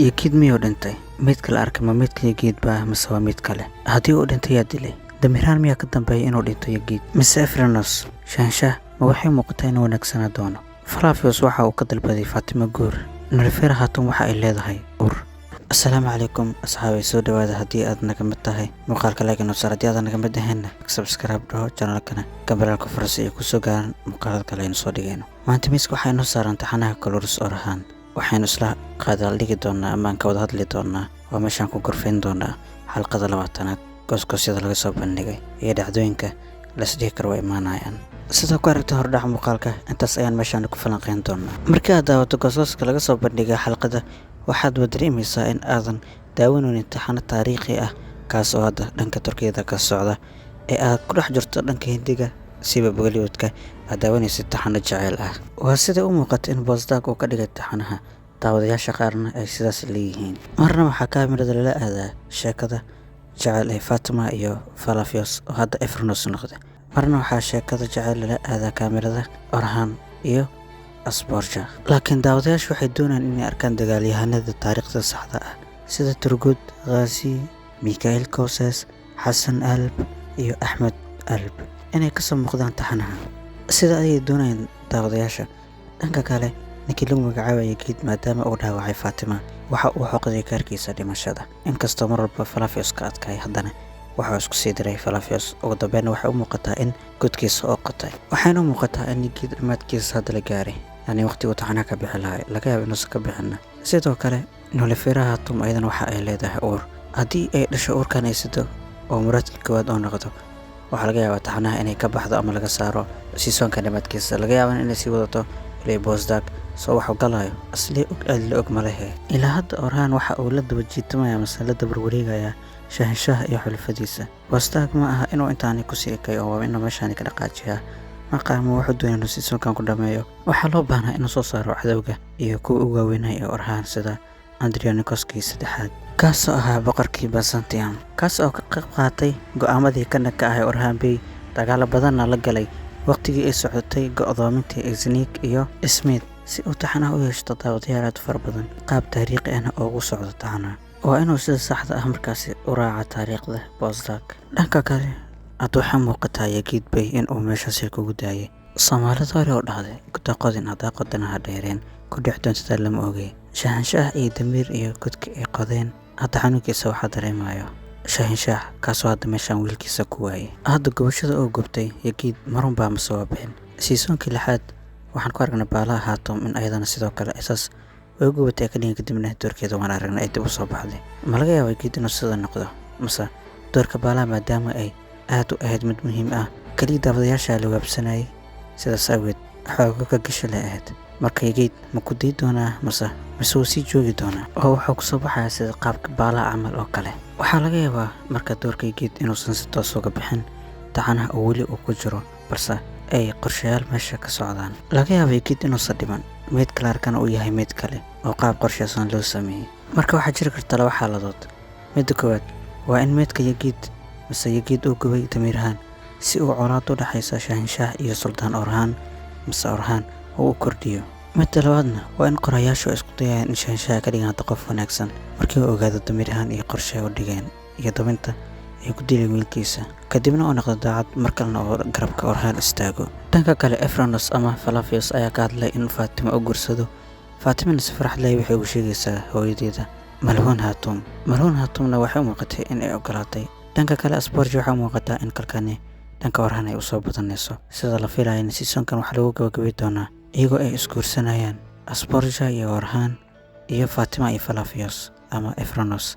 Yagiid miyuu dhintay? Meydka la arkay ma meydka Yagiid baa mise waa mid kale? Haddii uu dhintay, yaa dilay? Damirhaan miyaa ka dambeeya inuu dhinto Yagiid mise Efranos? Shahanshah ma waxay muuqataa inuu wanaagsanaa doono? Falafios waxa uu ka dalbaday Faatima guur. Nolifera haatan waxa ay leedahay uur. Asalaamu calaykum asxaabay, soo dhawaada. Haddii aad naga mid tahay, muuqaalka like noo saar. Haddii aadan naga mid ahaynna, subscribe dhaho channelkana, gambaleelka fursa iyo kusoo gaaran muuqaalada kale aynu soo dhigayno. Maanta miiska waxaa inoo saaran taxanaha Kolorus Orhan. Waxaynu isla qaadaal dhigi doonaa ama aan ka wada hadli doonaa oo meeshaan ku gorfayn doonaa xalqada 20aad, goosgoosyada laga soo bandhigay iyo dhacdooyinka laisdhihi karo waa imaanayaan. Sidoo ku aragta hordhaca muuqaalka, intaas ayaan meeshaan ku falanqeyn doonaa. Markii aad daawato goosgooska laga soo bandhigay xalqada, waxaadba dareemaysaa in aadan daawanaynin taxano taariikhi ah kaas oo hadda dhanka Turkiyada ka socda ee aad ku dhex jirto dhanka Hindiga, siba Bollywoodka, aad daawanaysid taxano jaceyl ah. Waa sida u muuqata in Bosdag uu ka dhigay taxanaha, daawadayaasha qaarna ay sidaas leeyihiin. Marna waxaa kaamirada lala aadaa sheekada jecel ee Fatima iyo Falafios oo hadda Efranos noqday. Marna waxaa sheekada jecel lala aadaa kaamirada Orhan iyo Asborja. Laakiin daawadayaashu waxay doonayaan inay arkaan dagaalyahanada taariikhda saxda ah sida Turgut Ghazi, Mikael Koses, Xasan Alb iyo Axmed Alb inay kasoo muuqdaan taxanaha. Sida ayay doonayaan daawadayaasha. Dhanka kale, ninkii lagu magacaabaya Geed, maadaama uu dhaawacay Fatima, waxa uu xoqday kaarkiisa dhimashada. Inkastoo mar walba Falafios ka adkaay, haddana waxa uu isku sii diray Falafios. Ugu dambeynna waxay u muuqataa in godkiisa oo qotay. Waxayna u muuqataa in Geed dhammaadkiisa hadda la gaaray, yacni waqtiguu taxanaha ka bixi lahay. Laga yaabo inuusan ka bixinna. Sidoo kale, Nolifera Hatum ayadana waxa ay leedahay uur. Haddii ay dhasho uurkan ay sido oo muraadka koowaad oo noqdo, waxaa laga yaabaa taxanaha inay ka baxdo ama laga saaro seasonka dhammaadkiisa. Laga yaabaa inay sii wadato ilay Bosdag soo waxuu galayo asli og aad la og malehe. Ilaa hadda Orhan waxa uu la daba jiitamaya mase la dabar wareegayaa Shahinshaah iyo xulafadiisa. Bosdag ma aha inuu intaani kusii ekayo oo waa inuu meeshaani ka dhaqaajiyaa. Maqaamo wuxuu doonaya inuu seasonkan ku dhameeyo. Waxaa loo baahnaa inuu soo saaro cadowga iyo kuwa ugu waaweynaya ee Orhan, sida Andrianikoskii saddexaad, kaasoo ahaa boqorkii Byzantium, kaas oo ka qayb qaatay go'aamadii ka dhanka ah ee Orhan Bey, dagaalo badanna la galay waqtigii ay socotay go'doomintii Iznik iyo Smith. Si uu taxanaha u yeeshto daawadayaal aad u fara badan, qaab taariikhi ahna ugu socdo taxanaha, waa inuu sida saxda ah markaasi u raaca taariikhda Bosdag. Dhanka kale, hadda waxaa muuqataa Yagiid Bey in uu meeshaasi kugu daayay. Soomaalida hore oo dhahday guda qodin, haddaa qodana ha dheereen, ku dhex doontada lama ogey. Shahinshaah iyo Damiir iyo godka ay qodeen, hadda xanuunkiisa waxaa dareemayo Shahinshaah, kaasoo hadda meeshaan wiilkiisa ku waayay. Hadda gubashada oo gubtay Yagiid marunbaa mase waa bixin. Seasonkii lixaad waxaan ku aragnay Baalaha Hatum in ayadana sidoo kale isaas way gubatay ka dhigan, kadibna doorkeeda waan aragnay ay dib u soo baxday. Ma laga yaaba Yagiid inuu sida noqdo mase doorka Baalaha, maadaama ay aad u ahayd mid muhiim ah, kaliya daawadayaasha la waabsanayay, sidaas awgeed xoogo ka gasha leh ahayd. Marka Yagiid ma ku day doonaa mise wuu sii joogi doonaa oo wuxuu kusoo baxayaa sida qaabka Baalaha camal oo kale? Waxaa laga yaabaa marka doorka Yagiid inuusan si toos uga bixin taxanaha oo weli uu ku jiro, balse ay qorshayaal meesha ka socdaan. Laga yaaba Yagiid inuusan dhiman, meyd kale arkana uu yahay meyd kale oo qaab qorshaysan loo sameeyey. Marka waxaa jiri karta laba xaaladood. Midda koowaad waa in meydka Yagiid mise Yagiid uu gubay Damiirhaan si uu colaad u dhexaysa Shahinshaah iyo Suldaan Orhan mise Orhan uu u kordhiyo. Midda labaadna waa in qorayaashu ay isku dayayaan in Shahinshaah ka dhigaan hadda qof wanaagsan markii uu ogaado Damiirhaan iyo qorshe ay u dhigeen iyo dabinta ay ku dileen wiilkiisa, kadibna uu noqdo daacad mar kalena oo garabka Orhan istaago. Dhanka kale, Efranos ama Falafios ayaa ka hadlay in Faatima u guursado. Faatimana si farxad leh waxay ugu sheegaysaa hooyadeeda Malhuun Hatum. Malhuun Hatumna waxay u muuqatay in ay ogolaatay. Dhanka kale, Asborji waxay u muuqataa in kalkani dhanka Orhan ay usoo badanayso. Sida la filayana, seasonkan waxaa lagu gabagabay doonaa iyagoo ay isguursanayaan Asborja iyo Orhan iyo Fatima iyo Falafios ama Efranos.